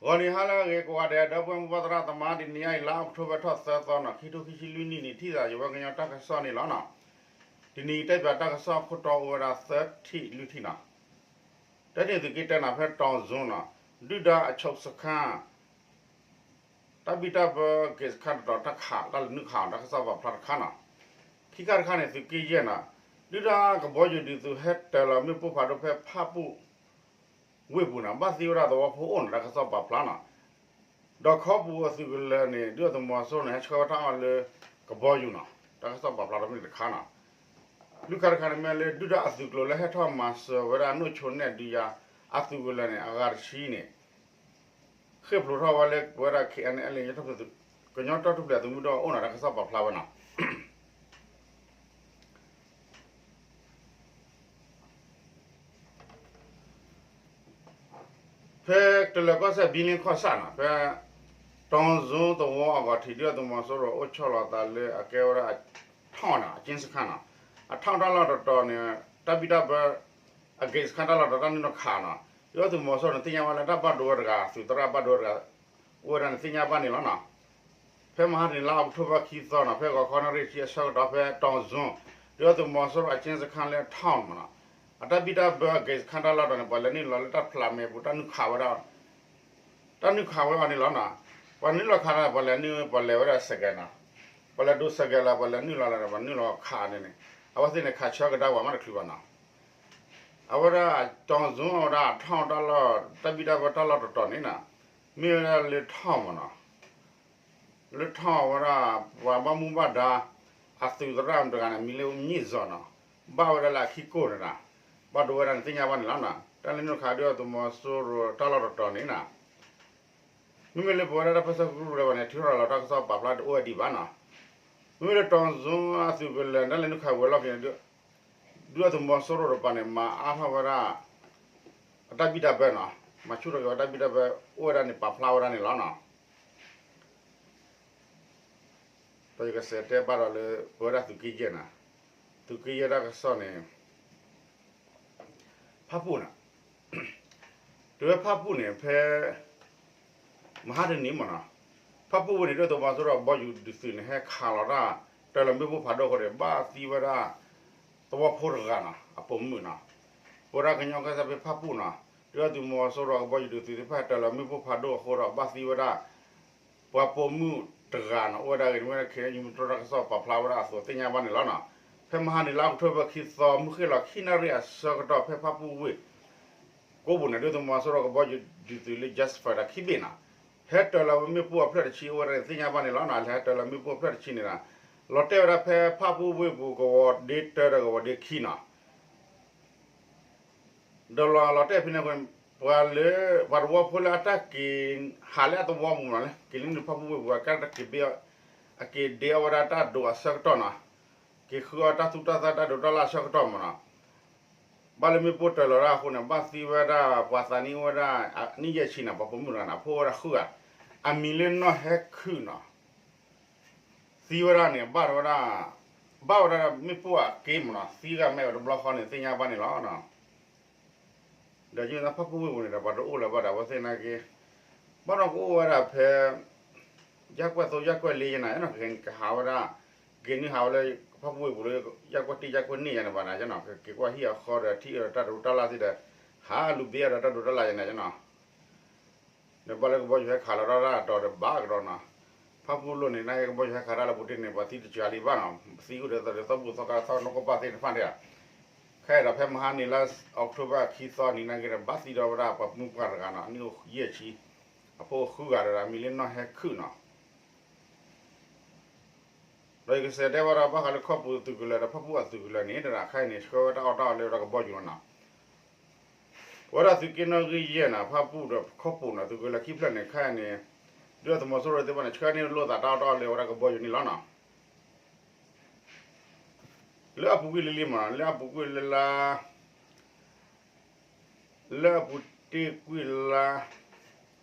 ဂီၤနံၤဟါလၢအဂ့ၤကိးဂၤဒဲး ဒီပုၢ်ဝဲၢ်မုၢ်ဘၣ်သရၣ်သမါ တနံၤအံၤ လါအီးကထိဘၢၣ်ထီၣ်သၢသီနီၤ ခံထိခံဆံလွံၢ်နံၣ်န့ၣ် ထံၣ်သးယဝဲကညီတၢ်ကစီၣ်န့ၣ်လီၤနီၤ. တနံၤအံၤ တဲပၠးတၢ်ကစီၣ်ခိၣ်တီအိၣ်ဝဲဒၣ်သၢထံၣ်လွံၢ်ထံၣ်နီၤ. တထံၣ်န့ၣ် သုးက့တၢနီၤ ဖဲတီၢ်စုနီၤ ဒုၣ်ဒါအချုပ်စခန်း တၢ်ဘံၣ်တၢ်ဘၢ ဂိတ်စခန်းတတီၤ တၢ်ခး တၢ်လဲၤနုာ်ခးအီၤ တၢ်ကစီၣ်ပာ်ဖျါတခါနီၤ. ခံခါတခါန့ၣ် သုးက့ယဲၢ်နီၤ ဒုၣ်ဒါကဘီယူၤဒုးသုးဟဲတၢၤလီၤမ့ၣ်ပိၢ်ဖးဒိၣ်ဖဲဖၣ်ပူၣ်ဝ့ၢ်ပူၤနီၤ ဘၣ်သံဝဲဒၣ်သဝီဖိအိၣ်နီၤ တၢ်ကစီၣ်ပာ်ဖျါနီၤ. ဒီးခီပူၤအသုးကလၢၤန့ၣ် ဒုၣ်ဒါသုးမီၤစိရိၤန့ၣ် ဟဲဆှၢဝဲတၢ်အီၣ်လၢကဘီယူၤနီၤ တၢ်ကစီၣ်ပာ်ဖျါထီၣ်မ့ၢ်တခါနီၤ. လွံၢ်ခါတခါန့ၣ်မ့ၢ်လၢ ဒုၣ်ဒါအသုးကျိၤလၢဟဲထီၣ်မၤစၢၤဝဲဒၣ် နိၣ်ဆိနဲၣ်ဒုးယၤ အသုးကလၢၤန့ၣ် အဂၤတဆံန့ၣ် ဃ့ၢ်ဖျိးထီၣ်ဝဲလၢပဝဲဒၣ် ခ့ၣ်အဲၣ်ယူၣ် ကညီတၢ်ထူၣ်ဖျဲးသုးမုၢ်ဒိၣ်အအိၣ်နီၤ တၢ်ကစီၣ်ပာ်ဖျါဝဲနီၤ. ဖဲတလၢၤကီၢ်စဲၣ် ဘံလ့ခီၣ်ဆၣ်နီၤ ဖဲတီၢ်စုသဝီအဂီၢ်ထံး ဒုၣ်ဒါသုးမီၤစိရိၤအိၣ်ဆီၣ်လီၤသးလၢအကဲဝဲဒၣ် ထောင့်နီၤ အကျဉ်းစခန်းနီၤ အထောင့်တၢ်လီၢ်တတီၤန့ၣ် တၢ်ဘံၣ်တၢ်ဘၢ အ gate စခန်း တၢ်လီၢ်တတီၤ တၢ်နုာ်လီၤခးနီၤ ဒုၣ်ဒါသုးမီၤစိရိၤန့ၣ် သ့ၣ်ညါဘၣ်လၢတၢ်ဘၣ်ဒိဝဲတဂၤ သုးသရၣ်ဘၣ်ဒိဝဲတဂၤ အိၣ်ဝဲဒၣ်န့ၣ် သ့ၣ်ညါဘၣ်န့ၣ်လီၤနီၤ. ဖဲမဟါတနံၤ လါအီးကထိဘၢၣ်ခံသီနီၤ ဖဲဂီၤခီနၣ်ရံၣ်ဆံအဆၢကတီၢ် ဖဲတီၢ်စု ဒုၣ်ဒါသုးမီၤစိရိၤအကျဉ်းစခန်းလၢ ထောင့်မနီၤ အတၢ်ဘံၣ်တၢ်ဘၢအ gate စခန်း တၢ်လီၢ်တတီၤန့ၣ် ပှၤလဲၤနုာ်လီၤလၢတၢ်ဖျးမဲာ်ပူၤ တၢ်နုာ်ခးဝဲဒၣ် တၢ်နုာ်ခးဝဲအီၤန့ၣ်လီၤနီၤ. ပှၤနုာ်လီၤခးန့ၣ် ပှၤလဲၤနုာ် ပှၤလဲၤဝဲဒၣ်စဲးကဲးနီၤ ပှၤလဲၤဒိးစဲးကဲးလီၤ ပှၤလဲၤနုာ်လီၤလီၤ ပှၤနုာ်လီၤခးန့ၣ်န့ၣ် အဝဲသ့ၣ်န့ၣ် ခးဆၢကဒါပှၤမးတချုးဘၣ်နီၤ. အဝဲဒၣ်တီၢ်စုအဝဲဒၣ် ထောင့် တၢ်လီၢ် တၢ်ဘံၣ်တၢ်ဘၢတၢ်လီၢ်တတီၤန့ၣ်နီၤ မ့ၢ်ဝဲဒၣ်လၢ ထောင့် မနီၤ လၢ ထောင့် ဝဲဒၣ် ပှၤဘၣ်မူဘၣ်ဒါ အသုးသရၣ်တဂၤန့ၣ် မံၤလၢ မြင့်ဇော် နီၤ ဘၣ်ဝဲဒၣ်လၢအခံကိၢ်န့ၣ်နီၤ ဘၣ်ဒိဝဲဒၣ်န့ၣ် သ့ၣ်ညါဘၣ်န့ၣ်လီၤနီၤ. တၢ်လဲၤနုာ်ခးဒုၣ်ဒါသုးမီၤစိရိၤတၢ်လီၢ်တတီၤန့ၣ်နီၤ မ့မ့ၢ်လၢပဝဲဒၣ်တၢ်ပၢဆှၢကရူၢ်ကရၢဘၣ်န့ၣ် ထုးထီၣ်လီၤတၢ်ကစီၣ်ပာ်ဖျါတအိၣ်ဝဲဒံးဘၣ်နီၤ. မ့မ့ၢ်လၢတီၢ်စုအသုးကလၢၤ တၢ်လဲၤနုာ်ခးဝဲၤလီၢ်ခံန့ၣ် ဒုၣ်ဒါသုးမီၤစိရိၤတကပၤန့ၣ် မၤအါထီၣ်ဝဲဒၣ် အတၢ်ဘံၣ်တၢ်ဘၢနီၤ မၤဆူၣ်ထီၣ်က့ၤဝဲတၢ်ဘံၣ်တၢ်ဘၢအိၣ်ဝဲဒၣ်န့ၣ် ပာ်ဖျါဝဲဒၣ်န့ၣ်လီၤနီၤ. ဒီးယကစးတဲဘၣ်ဒီးလၢ ပဝဲဒၣ်သုးက့ယဲၢ်နီၤ သုးက့ယဲၢ်တၢ်ကစီၣ်န့ၣ် ဖၣ်ပူၣ်နီၤ တုၤဝဲဖၣ်ပူၣ်န့ၣ် ဖဲ မဟါတနံၤမနီၤ ဖၣ်ပူၣ်ဝ့ၢ်န့ၣ် ဒုၣ်ဒါသုးမီၤစိရိၤကဘီယူၤဒုးသုးန့ၣ် ဟဲခးလီၤတၢ် တၢၤလီၤမ့ၣ်ပိၢ်ဖးဒိၣ်အဃိန့ၣ် ဘၣ်သံဝဲဒၣ် သဝီဖိတဂၤနီၤ အပိာ်မုၣ်နီၤ ပဝဲဒၣ်ကညီကီၢ်စဲၣ်ဖဲဖၣ်ပူၣ်နီၤ ဒုၣ်ဒါသုးမီၤစိရိၤကဘီယူၤဒုးသုးသ့ၣ်တဖၣ် တၢၤလီၤမ့ၣ်ပိၢ်ဖးဒိၣ်အဃိဒီး ဘၣ်သံဝဲဒၣ် ပှၤပိာ်မုၣ်တဂၤနီၤ အိၣ်ဝဲဒၣ်ဂ့ၤန့ၣ် မ့ၢ်ဝဲဒၣ်ခ့ၣ်အဲၣ်ယူၣ် မုၢ်တြီၢ်တၢ်ကစီၣ်ပာ်ဖျါဝဲဒၣ်အသိးသ့ၣ်ညါဘၣ်န့ၣ်လီၤနီၤ. ဖဲမဟါန့ၣ် လါအီးကထိဘၢၣ်ခံသီ မုၢ်ဃ့ၢ်လီၤခံနၣ်ရံၣ်အဆၢကတီၢ် ဖဲဖၣ်ပူၣ်ဝ့ၢ် ကိးပူၤန့ၣ် ဒုၣ်ဒါသုးမီၤစိရိၤကဘီယူၤဒုးသုးလၢ Jet Fighter ခံဘ့ၣ်နီၤ ဟဲတၢၤလီၤဝဲမ့ၣ်ပိၢ်အဖျၢၣ်တဆံ အိၣ်ဝဲဒၣ်န့ၣ်သ့ၣ်ညါဘၣ်န့ၣ်လီၤနီၤ. လဲၤဟဲတၢၤလီၤမ့ၣ်ပိၢ်အဖျၢၣ်တဆံန့ၣ်ဒီး လီၤတဲာ်ဝဲဒၣ်ဖဲဖၣ်ပူၣ်ဝ့ၢ်ပူၤ ကဝီၤဒ့တၢဒီးကဝီၤဒ့ခံနီၤ ဒီးလီၤလီၤတဲာ်ဖဲန့ၣ်အဃိန့ၣ် ပှၤလၢ ပှၤသဝီဖိလၢအတၢ်က့ၤ ဟးလၢအသဝီပူၤမနီၤ လၢက့ၤလၢနုာ်ဖၣ်ပူၣ်ဝ့ၢ်ပူၤ အကဲတၢ်က့ၤဘ့ၣ် အက့ၤဒ့အီၣ်ဝဲဒၣ်တၢ်ဒိးအဆၢကတီၢ်နီၤ က့ၤဃုအီၣ်တၢ်သူၣ်တၢ်သၣ်တၢ်ဒိးတၢ်လၢ်အဆၢကတီၢ်မနီၤ ဘၣ်လၢမ့ၣ်ပိၢ်တၢၤလီၤတၢ်အဃိန့ၣ် ဘၣ်သံဝဲဒၣ်ပှၤသးနံၣ်အိၣ်ဝဲဒၣ် နံၣ်ယဲၢ်ဆံန့ၣ် ပှၤပိာ်မုၣ်တဂၤန့ၣ် အဖိအိၣ်ဝဲဒၣ်ဃုဂၤ အမံၤလၢနီၢ်ဟဲခုၣ်နီၤ သံဝဲဒၣ်န့ၣ် ဘၣ်ဝဲဒၣ် ဘၣ်ဝဲဒၣ်မ့ၣ်ပိၢ်အက့မနီၤ သံဂၤမ့ၢ်ဝဲတဘျီဃီန့ၣ် သ့ၣ်ညါဘၣ်န့ၣ်လီၤ. ဒီးယဖၣ်ပူၣ်ဝ့ၢ်ပူၤန့ၣ်ဒီး ပှၤတအိၣ်လၢၤဘၣ်ဒီး အဝဲသ့ၣ်နာ်က့ ဘၣ်နီၣ်ကအိၣ်ဝဲဒၣ်ဖဲ ယၢ်ကွဲၢ်သိ ယၢ်ကွဲၢ်လ့ယဲနီၤ အဲၣ်နီၤကဟးဝဲဒၣ် က့ၤနုာ်ဟးဝဲလၢ ဖၣ်ပူၣ်ဝ့ၢ်ပူၤလၢ ယၢ်ကွဲၢ်တ့ ယၢ်ကွဲၢ်န့ၣ်ယဲန့ၣ်ဘၣ်နီၤ ယနီၤ က့ၤကွၢ်ဟံၣ်အဃီဒီး ထံၣ်အီၤဒီးတၢ်ဒိးတၢ်လၢ်သ့ၣ်ဒီး ဟးလူၤဘ့အီၤဒီးတၢ်ဒိးတၢ်လၢ်ယဲန့ၣ်ယနီၤ ဒီးဘၣ်လၢကဘီယူၤဟဲခးလီၤတၢ်အတီၤဒီးဘၣ်ကဒီးနီၤ ဖၣ်ပူၣ်လိၣ်န့ၣ် နာ်က့ကဘီယူၤဟဲခးတၢ်လၢပူၤတ့ၢ်န့ၣ် ပှၤသံတစှၤလံဘၣ်နီၤ သံအိၣ်ဒီးသီဒီးသီၣ်ဘူၣ်သီၣ်ကါသီၣ်နီၢ်ကီၢ်ပၢ်သ့ၣ်တဖၣ်န့ၣ် ခဲအံၤဒီးဖဲမဟါန့ၣ်လါ October ခံသီနံၤနာ်က့ဒီး ဘၣ်သံဒီးဝဲဒၣ်ပှၤမုၣ်ပှၢ်တဂၤနီၤ အနံၣ်အိၣ်ယဲၢ်ဆံ အဖိအိၣ်ဃုဂၤဒီး အမံၤလၢနီၢ်ဟဲခုၣ်နီၤ ဒီးယကစးတဲဘၣ်ဒီး ဘၣ်ဃးလၢခီပူၤသုးကလၢၤဒီး ဖၣ်ပူၣ်အသုးကလၢၤန့ၣ် တရၣ်ခဲအံၤန့ၣ် ဆှၢဝဲတၢ်အီၣ်တၢ်အီလၢဝဲဒၣ်ကဘီယူၤလီၤနီၤ ပဝဲဒၣ်သုးက့နီၣ်ဂံၢ်ယဲၢ်နီၤ ဖၣ်ပူၣ်ဒီးခီပူၤနီၤ သုးကလၢၤခံဖျၢၣ်န့ၣ် ခဲအံၤန့ၣ် ဒုၣ်ဒါသုးမီၤစိရိၤသ့ၣ်တဖၣ်န့ၣ် ဆှၢန့ၢ်လိာ်သးတၢ်အီၣ်တၢ်အီလၢဝဲဒၣ်ကဘီယူၤန့ၣ်လီၤနီၤ လၢအပူၤကွံာ်လံလံမနီၤ လၢအပူၤကွံာ်လၢလါ လၢအပူၤတ့ၢ်ကွံာ်လါ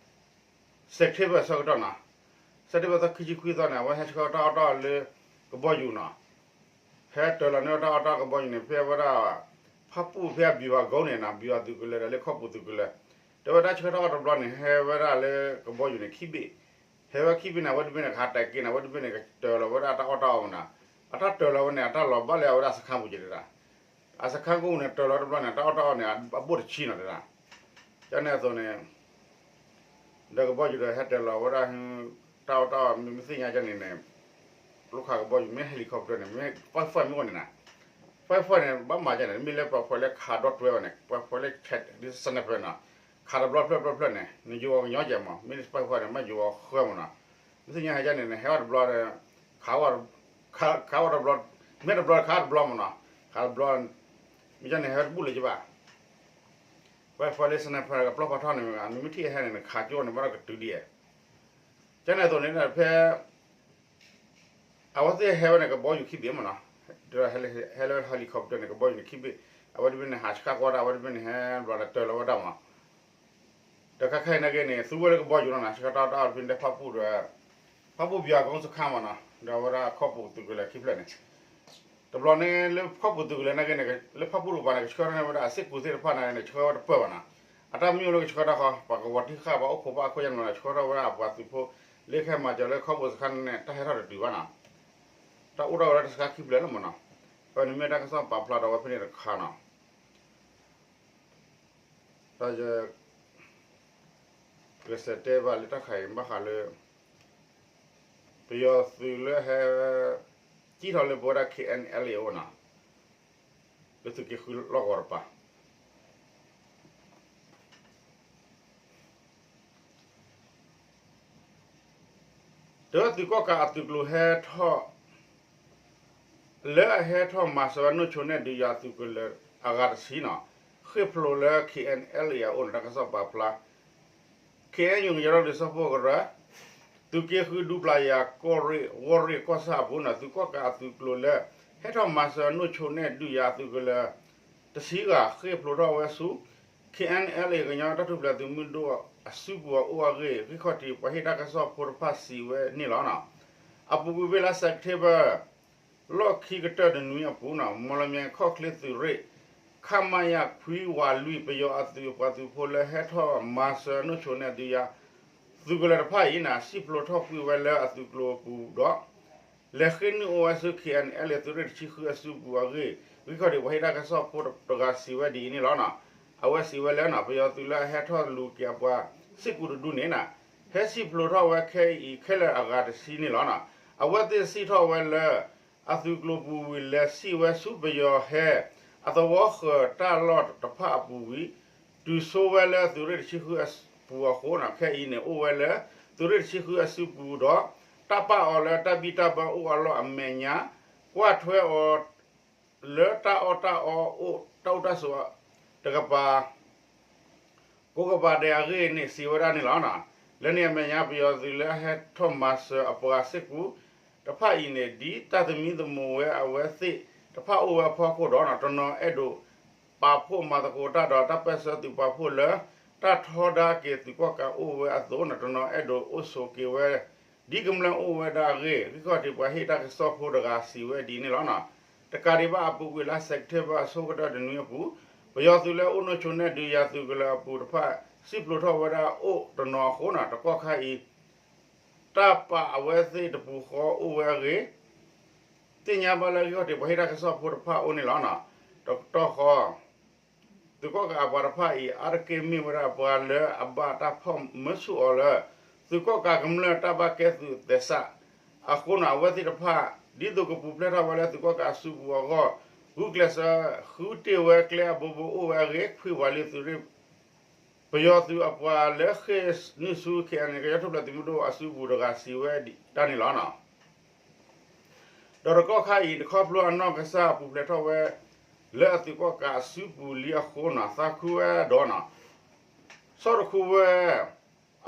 September အဆၢကတီၢ်နီၤ September သီခံဆံခွံသီန့ၣ် အဝဲဟဲဆှၢတၢ်အီၣ်တၢ်အီလၢ ကဘီယူၤနီၤ ဟဲတၢၤလီၤန့ၢ်တၢ်အီၣ်တၢ်အီကဘီယူၤန့ၣ် ဖဲဝဲဒၣ် ဖၣ်ပူၣ်ဖဲအဘံၤဘၣ်ကိန့ၣ်နီၤ ဘံၤဘၣ်သုးကလၢၤဒီးလၢခီပူၤသုးကလၢၤ တဲဝဲတၢ်ဆှၢတၢ်အီၣ်တဘျီန့ၣ် ဟဲဝဲဒၣ်လၢကဘီယူၤန့ၣ်ခံဘ့ၣ်, ဟဲဝဲခံဘ့ၣ်န့ၣ် အဝဲတဘ့ၣ်န့ၣ် ကဟးတဲာ်က့ၤန့ၣ် အဝဲတဘ့ၣ်န့ၣ် ကတၢၤလီၤဝဲဒၣ်တၢ်အီၣ်တၢ်အီမနီၤ, အတၢ်တၢၤလီၤဝဲန့ၣ် အတၢ်လီၤဘၣ်လၢအဝဲဒၣ်စခါပူၤက့ၤတဒၣ်, အစခါကိၣ်န့ၣ် တၢၤလီၤတဘျီန့ၣ် တၢ်အီၣ်တၢ်အီန့ၣ် အဘိၣ်တဆံနီၤတဒၣ်, ကန့ၣ်အသိးန့ၣ် ဒီးကဘီယူၤဒီးဟဲတဲာ်လီၤဝဲဒၣ် တၢ်အီၣ်တၢ်အီမ့ၢ်သ့ၣ်ညါကန့ၣ်န့ၣ်, လိၣ်ခးကဘီယူၤ မ့ၢ် helicopter န့ၣ် မ့ၢ် fighter မ့ၢ်အိၣ်န့ၣ်နီၤ, fighter န့ၣ် ဘၣ်မၤကန့ၣ် မ့ၢ်လၢပှၤဖီၣ်လၢခးဒီတွဲဝဲန့ၣ် ပှၤဖီၣ်လၢ sniper နီၤ, ခးတဘျီဖျၢၣ်ဖျၢၣ်ဖျၢၣ်န့ၣ် နယိၤအီၤကညီကဲမး မ့ၢ် fighter န့ၣ် မ့ၢ်ယိၤအီၤဃၢမနီၤ, မ့ၢ်သ့ၣ်ညါဟဲကန့ၣ်န့ၣ် ဟဲအီၣ်တဘျီ ခးဝဲတဘျီ, မ့ၢ်တဘျီခးတဘျီမနီၤ, ခးတဘျီ, မ့ၢ်ကန့ၣ် ဟဲတဘူၣ်လၢၤဘၣ် ပှၤဖီၣ်လၢ sniper ကပျီဖးထီၣ်န့ၣ် နမ့ၢ်ထံၣ်ဟဲန့ၣ် နခးကၠိန့ၣ် ဘၣ်ဒီးကတုၤဒ်အံၤ, ကန့ၣ်အသိးန့ၣ် ဖဲ အဝဲသ့ၣ်ဟဲဝဲန့ၣ် ကဘီယူၤခံဘ့ၣ်မနီၤ, ဟဲလၢ helicopter န့ၣ် ကဘီယူၤန့ၣ်ခံဘ့ၣ်, အဝဲတဘ့ၣ်န့ၣ် ဟးဆှၣ်ကွၢ်တၢ် အဝဲတဘ့ၣ်န့ၣ် ဟဲဘျီဒီးတၢၤလီၤဝဲဒၣ်မး, ဒီးခဲခါအံၤနာ်က့န့ၣ် သူဝဲလၢကဘီယူၤလီၤနီၤ, ဆှၢတၢ်အီၣ်တၢ်အီဖဲန့ၣ် ဖၣ်ပူၣ်ဒီး ဖၣ်ပူၣ်ပယီၤကီၢ်စခါမနီၤ, ဒီးအဝဲဒၣ်ခီပူၤသုးကလၢၤခံဖျၢၣ်န့ၣ် တဘျီန့ၣ်လၢခီပူၤသုးကလၢၤနာ်က့န့ၣ် လၢဖၣ်ပူၣ်တကပၤန့ၣ် ကဆှၢထီၣ်န့ၢ်ဝဲဒၣ်အစ့ၢ်ကီးသ့ၣ်တဖၣ်နာ်က့န့ၣ် ဆှၢဝဲတပၢၢ်ဘၣ်နီၤ, အတၢ်မ့ၢ်အိၣ်လၢကဆှၢတၢ်ဃီ ပှၤကဝီၤတံၢ်ဃာ်ပှၤအိၣ်ခိးဘၣ်အခိၣ်ယါန့ၣ်လီၤ, ဆှၢထီၣ်ဝဲဒၣ်အပှၤသုးဖိ လၢကဟဲမၤစၢၤလၢခီပူၤစခါန့ၣ် တၢ်ဟဲထီၣ်တတုၤဘၣ်နီၤ, တၢ်အိၣ်ထီၣ်ဝဲဒၣ်တၢ်စခါခံဖျၢၣ်လီၤမနီၤ, ဖဲန့ၣ်မ့ၢ်တၢ်ကစီၣ်ပာ်ဖျါထီၣ်ဝဲဖဲန့ၣ်တခါနီၤ ဒီးယကစဲးတဲဘၣ်လၢတၢ်ခါအံၤဘၣ်ဃးလၢ ပယီၤသုးလၢဟဲ ကံၣ်ထီၣ်လၢပဝဲဒၣ် K N L A အအိၣ်နီၤ, လၢသုးက့ဃုလီၢ်ကဝီၤတပၤ တၢ်သုးကီၣ်ကးအသုးကျိၤဟဲထီၣ် လၢအဟဲထီၣ်မၤစၢၤဝဲနိၣ်ဆိနဲၣ်ဒုးယၤအသုးကလၢၤအဂၤတဆံနီၤ, ဃ့ၢ်ဖျိလၢ K N L A အအိၣ်န့ၣ် တၢ်ကစီၣ်ပာ်ဖျါ K N U ကညီဒီကလုာ်စၢဖှိၣ်ကရၢ သုးက့ဃုဒူပျၤယၤကီၢ်ရ့ၣ် ဝီၢ်ရ့ၣ်ကီၢ်ဆၣ်အပူၤန့ၣ် သုးကီၣ်ကးအသုးကျိၤလၢ ဟဲထီၣ်မၤစၢၤနိၣ်ဆိနဲၣ်ဒုးယၤအသုးကလၢၤ တဆံဂၤ ဃ့ၢ်ဖျိထီၣ်ဝဲဆူ K N L A ကညီတၢ်ထူၣ်ဖျဲးသုးမုၢ်ဒိၣ်အစုပူၤအအိၣ်အဂ့ၢ် ဂံၢ်ခီၣ်ထံးပှၤဟ့ၣ်တၢ်ကစီၣ်ဖိတဖၣ်စံးဝဲန့ၣ်လီၤ. အပူၤကွံာ်ဖဲလါ September လီၢ်ခံကတၢၢ်တနွံအပူၤန့ၣ် မီလမၠဲၣ်ခီၣ်ချ့သုးရ့ၣ် ခမရ ခွံဝးလွံၢ် ပယီၤအသုးအပှၤသုးဖိလၢဟဲထီၣ်မၤစၢၤနိၣ်ဆိနဲၣ်ဒုးယၤ သုးကလၢၤတဖၣ်အံၤန့ၣ် စံၣ်ဖျိထီၣ်ကွံာ်ဝဲလၢအသုးကျိၤအပူၤဒီး လဲၤဃ့ၢ်နုာ်အိၣ်ဝဲဆူ K N L A သုးရ့ၣ်တဆံဃုအစုပူၤအဂ့ၢ် ဂံၢ်ခီၣ်ထံးပှၤဟ့ၣ်တၢ်ကစီၣ်ဖိတဂၤစံးဝဲဒ်အံၤန့ၣ်လီၤ. အဝဲစံးဝဲလၢ ပယီၤသုးလၢအဟဲထီၣ်လူၤက့ၤအပှၤစ့ၢ်ကီးတဒူၣ်န့ၣ် ဟဲစံၣ်ဖျိထီၣ်ဝဲခဲအံၤခဲလၢာ်အဂၤတဆံန့ၣ်လီၤ. အဝဲသ့ၣ်စံၣ်ထီၣ်ဝဲလၢ အသုးကျိၤပူၤဝံၤ လဲၤစံၣ်ဝဲဆူပယီၤဟဲ အသဝီဃၢၤတၢ်လီၢ်တဖၣ်အပူၤဝံၤ တုၤဆိဝဲလၢသုးရ့ၣ်တဆံဃုအပူၤအဃိန့ၣ် ခဲအံၤန့ၣ် အိၣ်ဝဲလၢ သုးရ့ၣ်တဆံဃုအစုပူၤဒီး တၢ်ပာ်အီၤလၢတၢ်ဘံၣ်တၢ်ဘၢအိၣ်အလီၢ်အမဲာ်ညါ ကွၢ်ထွဲအီၤ လၢတၢ်အီၣ်တၢ်အီအိၣ်တၢ်အိၣ်တၢ်ဆိးတကပၤ ကိးကပၤဒဲးအဂ့ၢ်န့ၣ် စံးဝဲဒၣ်န့ၣ်လီၤ. လၢန့ၣ်အမဲာ်ညါ ပယီၤသုးလၢအဟဲထီၣ်မၤစၢၤအပှၤစ့ၢ်ကီးတဖၣ်အံၤန့ၣ် ဒ်တၢ်သမံသမိးဝဲအဝဲသ့ၣ်တဖၣ်အိၣ်ဝဲအဖီခိၣ်ဒီး တနီၤအဲၣ်ဒိးပာ်ဖှိၣ်မၤသကိးတၢ်ဒီးတၢ်ပၢၢ်ဆၢသုးပာ်ဖှိၣ်လၢ တၢ်ထီဒါက့ၤသုးကီၣ်ကးအိၣ်ဝဲအသိးန့ၣ် တနီၤအဲၣ်ဒိးအိၣ်ဆိးက့ၤဝဲ ဒ်ကမျၢၢ်အိၣ်ဝဲဒၣ်အဂ့ၢ် ဂံၢ်ခီၣ်ထံးပှၤဟ့ၣ်တၢ်ကစီၣ်ဖိတဂၤစံးဝဲဒ်န့ၣ်လီၤ. တကးဒံးဘၣ်အပူၤကွံာ်လါ September အဆိကတၢၢ်တနွံအပူၤ ပယီၤသုးလၢအအိၣ်နိၣ်ဆိနဲၣ်ဒုးယၤသုးကလၢၤအပူၤတဖၣ် စံၣ်ဖျိထီၣ်ဝဲဒၣ်အိၣ်တနီၤအဃိန့ၣ် တကီၢ်ခါအံၤ တၢ်ပာ်အဝဲသ့ၣ်တပူၤဃီအိၣ်ဝဲအဂ့ၢ် သ့ၣ်ညါဘၣ်လၢဂံၢ်ခီၣ်ထံးပှၤဟ့ၣ်တၢ်ကစီၣ်ဖိတဖၣ်အအိၣ်န့ၣ်လီၤ. တကတီၢ်ဃီ သုးကီၣ်ကးအပှၤတဖၣ်အံၤ အါတက့ၢ်မ့ၢ်ဝဲဒၣ်ပှၤလၢအဘၣ်တၢ်ဖီၣ်မၢဆူၣ်အီၤလၢ သုးကီၣ်ကးကမျၢၢ်တၢ်ဘၣ်ကဲသုးသဲစး အဃိန့ၣ် အဝဲသ့ၣ်တဖၣ် ဒ်သိးကပူၤဖျဲးထီၣ်ဝဲလၢသုးကီၣ်ကးအစုပူၤအဂီၢ် ဂုာ်ကျဲးစၢးဃုတ့ၢ်ဝဲကျဲအဘိဘိအိၣ်ဝဲအဂ့ၢ် ခွံဝးလွံၢ်သုးရ့ၣ် ပယီၤသုးအပှၤလၢဃ့ၢ်နုာ်ဆူ K N L A ကညီတၢ်ထူၣ်ဖျဲးသုးမုၢ်ဒိၣ်အစုပူၤတဂၤစံးဝဲဒၣ်န့ၣ်လီၤ. ဒီးတကီၢ်ခါအံၤ တခီဖျိအနီၢ်ကစၢ်ပူၤဖျဲးထီၣ်ဝဲ လၢအသုးကီၣ်ကးအစုပူၤလံအဃိန့ၣ် သးခုဝဲဒီး ဆီၣ်တခူဝဲ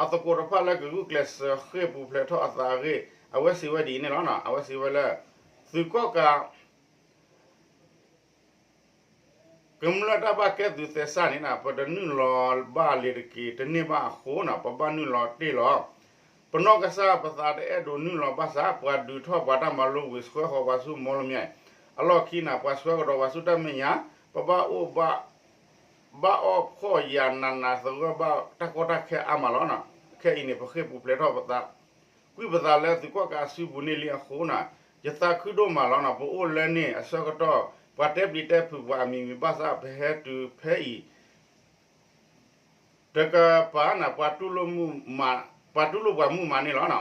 အသကိးတဖၣ်လၢကဂုာ်ကျဲးစၢးဃ့ၢ်ပူၤဖျဲးထီၣ်အသးအဂ့ၢ် အဝဲစံးဝဲဒ်အံၤန့ၣ်လီၤ. အဝဲစံးဝဲလၢ သုးကီၣ်ကး ကမျၢၢ်တၢ်ဘၣ်ကဲသုးသဲစးန့ၣ် ပတနုာ်လီၤဘၣ်လ့ၤတက့ၤတန့ၢ်ဘၣ်အဃိန့ၣ် ပဘၣ်နုာ်လီၤတ့ၢ်လီၤ. ပနီၢ်ကစၢ်ပသးတအဲၣ်ဒိးနုာ်လီၤဘၣ်ဆၣ် ပှၤဒုးထီၣ်ပှၤတၢ်မၤလိဝံၤဆှၢဃီၤပှၤဆူမီလမၠဲၣ် အလီၢ်ခံန့ၣ် ပှၤဆှၢကဒီးပှၤဆူတၢ်မဲာ်ညါ ပဘၣ်အိၣ်ဘၣ် ဘၣ်အီၣ်ဖှီၣ်ယာ်နးနးသဂၢၢ်ဘၣ်တၢ်ကီတၢ်ခဲအါမးလီၤ. ခဲအံၤန့ၣ် ပဃ့ၢ်ပူၤဖျဲးထီၣ်ပသး ကွံာ်ပသးလၢသုးကီၣ်ကးအစုပူၤန့ၣ်လံအဃိန့ၣ် ယသးခုဒိၣ်မးလီၤ. ပအိၣ်လၢန့ၣ်အဆၢကတီၢ် ပှၤတဲပျံၤတဲဖုးပှၤအမံၤမံၤဘၣ်ဆၣ် ပဟဲတုၤဖဲအံၤ တကပၤန့ၣ် ပှၤတူၢ်လိာ်မုာ်မး ပှၤတူၢ်လိာ်ပှၤမုာ်မးန့ၣ်လီၤ.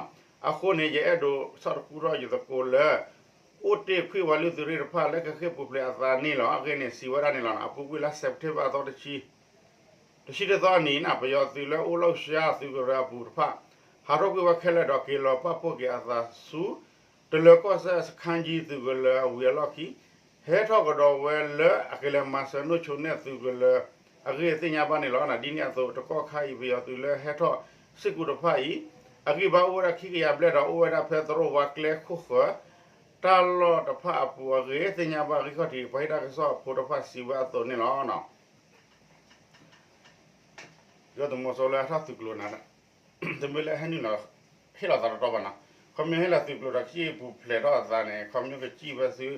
အဃိန့ၣ် ယအဲၣ်ဒိးဆီၣ်တခူထီၣ်ယသကိးလၢ အိၣ်တ့ၢ်ခွံၣ်ဝဲလုၢ်သုးရ့ၣ်တဖၣ်လၢကဃ့ၢ်ပူၤဖျဲးအသးန့ၣ်လီၤ. အဂ့ၢ်န့ၣ် စံးဝဲဒၣ်န့ၣ်လီၤ. အပူၤကွံာ်လါ September အသီတဆံ တဆံတသီအနံၤန့ၣ် ပယီၤသုးလၢအိၣ်လီၢ်ကစၢ်သုးကရၢအပူၤတဖၣ် ဟးထီၣ်ကွံာ်ဝဲခဲလၢာ်ဒီးက့ၤလီၤပာ်ဖှိၣ်က့ၤအသးဆူ တလၢၤကီၢ်စဲၣ် စခန်းကြီး သုးကလၢၤအဝံၤအလီၢ်ခံ ဟဲထီၣ်ကဒီးဝဲလၢအကလဲၤမၤစၢၤနိၣ်ဆိနဲၣ်သုးကလၢၤအဂ့ၢ်သ့ၣ်ညါဘၣ်န့ၣ်လီၤ. ဒ်န့ၣ်အသိး တကီၢ်ခါအံၤ ပယီၤသုးလၢဟဲထီၣ်စ့ၢ်ကီးတဖၣ်အံၤ အဂံၢ်ဘါအိၣ်ဝဲဒၣ်ခံကယၤဘျဲၣ်ဒီး အိၣ်ဝဲဒၣ်ဖဲသရိာ်ဝါကျဲခိၣ်ဃၢၤ တၢ်လီၢ်တဖၣ်အပူၤအဂ့ၢ်သ့ၣ်ညါဘၣ် ဂံၢ်ခီၣ်ထံးပှၤဟ့ၣ်တၢ်ကစီၣ်အဖိတဖၣ်စံးဝဲအသိးန့ၣ်လီၤ. ဒီးသုးမီၤစိရိၤလၢအထီၣ်သုးကျိၤန့ၣ် တမ့ၢ်လၢဟဲနုာ်လီၤ ဟ့ၣ်လီၤသးတတီဘၣ်နီၤ. ခီဖျိဟ့ၣ်လီၤသုးကျိၤဒီး ကစံၣ်ပူၤဖျဲးထီၣ်အသးန့ၣ် ခီဖျိကစံၣ်ဝဲဆူ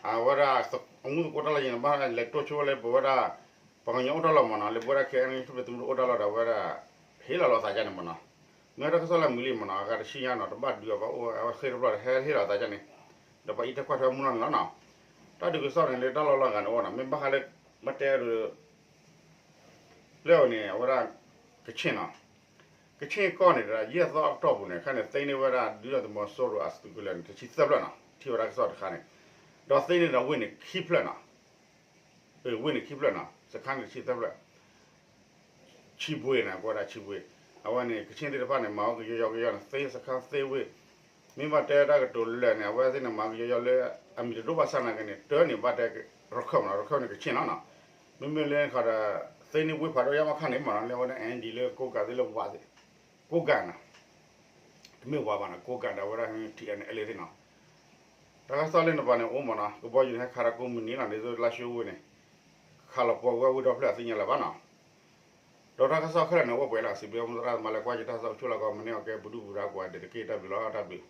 အဝဲဒၣ် အမူသကိးတၢ်လီၢ်ယံၤန့ၣ် ဘၣ်လဲၤတိၢ်ဆိဝဲလၢပဝဲဒၣ် ပှၤကညီအိၣ်တၢ်လီၢ်မ့ၢ်နီၤ, လၢပဝဲဒၣ် ခဲအံၤ သုးမုၢ်ဒိၣ်အိၣ်တၢ်လီၢ်ဒီး အဝဲဒၣ် ဟ့ၣ်လီၤလီၤသးဒ်န့ၣ်မ့ၢ်နီၤ. မ့ၢ်တၢ်ကစီၣ်လၢမုာ်လံမ့ၢ်နီၤ, အဂၤတဆံညါနီၤ တဘၣ်ဒုးအီၤဘၣ်အိၣ် အဝဲဃ့ၢ်တဘျီဒီး ဟဲဟ့ၣ်လီၤသးဒ်န့ၣ်, ဒီးပှၤအံးထွဲကွၢ်ထွဲမုၢ်နီၢ်န့ၣ်လီၤနီၤ. တၢ်ဒုးကစီၣ်န့ၣ် လၢတၢ်လီၢ်လီၢ်ဂၤန့ၣ်အိၣ်နီၤ, မ့ၢ်ဘၣ်ဃးလၢမ့ၢ်တဲဒုး လၢအဝဲန့ၣ် အဝဲဒၣ် ကခ့ၣ်နီၤ, ကခ့ၣ်ကီၢ်န့ၣ်ဒီး ယဲၢ်သီအကတီၢ်ပူၤန့ၣ် ခဲန့ၣ် သ့န့ၢ်ဝဲဒၣ် ဒုၣ်ဒါသုးမီၤစိရိၤအသုးကလၢၤန့ၣ် တဆံသၢဖျၢၣ်နီၤ, ထံၣ်ဝဲဒၣ်ကစီၣ်တခါန့ၣ်, ဒီးသ့န့ၢ်ဒီးဝ့ၢ်န့ၣ်ခံဖျၢၣ်နီၤ, ဝ့ၢ်န့ၣ်ခံဖျၢၣ်နီၤ, စခါန့ၣ်တဆံသၢဖျၢၣ် ဆံးဘှ့းန့ၣ် ကိးဝဲဒၣ်ဆံးဘှ့း, အဝဲန့ၣ် ကခ့ၣ်သ့ၣ်တဖၣ်န့ၣ် မၤအီၣ်ကယီယီကယီန့ၣ် သ့စခါသ့ဝ့ၢ်, မ့ၢ်ဘၣ်တဲတၢ်ကတိၤလၢာ်န့ၣ် အဝဲသ့ၣ်န့ၣ် မၤကယီယီလၢ အမံၤတဒိၣ်ဘၣ်ဆၣ်နာ်က့န့ၣ် တၢ်န့ၣ်ဘၣ်တဲ ရခၢၣ်မ့ၢ်နီၤ, ရခၢၣ်န့ၣ်ကခ့ၣ်နီၤနီၤ, မ့မ့ၢ်လၢခီဒီး သ့န့ၢ်ဝ့ၢ်ဖးဒိၣ်ယါမးခါန့ၣ်မ့ၢ်နီၤ, လၢအဝဲဒၣ် အၣ်အၣ်ဒီးလၢကိးကးသ့ၣ်လၢဝးသ့ၣ်, ကိးကးနီၤ, တမ့ၢ်ဝးဘၣ်နီၤ, ကိးကးဒီးအဝဲဒၣ် ထံၣ်အဲၣ်န့ၣ် အဲၣ်လၢသ့ၣ်နီၤ တၢ်ကစီၣ်လၢနပၤန့ၣ်အိၣ်မ့ၢ်နီၤ, ကဘီယူၤန့ၣ် ဟဲခးဒီးကိးမုၢ်နံၤလီၤ, ဒ်သိးလါၡိဝ့ၢ်န့ၣ် ခးလီၤပှီၤဝဲဝ့ၢ်ဒီဖျၢၣ်အသ့ၣ်ညါလၢၤဘၣ်နီၤ, ဒီးတၢ်ကစီၣ်ခဲလၢာ်န့ၣ် အိၣ်ပှဲၤလီၤ, စံးဘျုးမုၢ်သရၣ်သမါလၢကွၢ်ယတၢ်ကစီၣ်အိၣ်ဆိးလီၤကီး မုၢ်နံၤအီၤကဲ ပူၤဒုၣ်ပူၤဒါကိးဂၤဒဲးတက့ၢ်, တၢ်ဘျုးလီၤ, တၢ်ဘျုး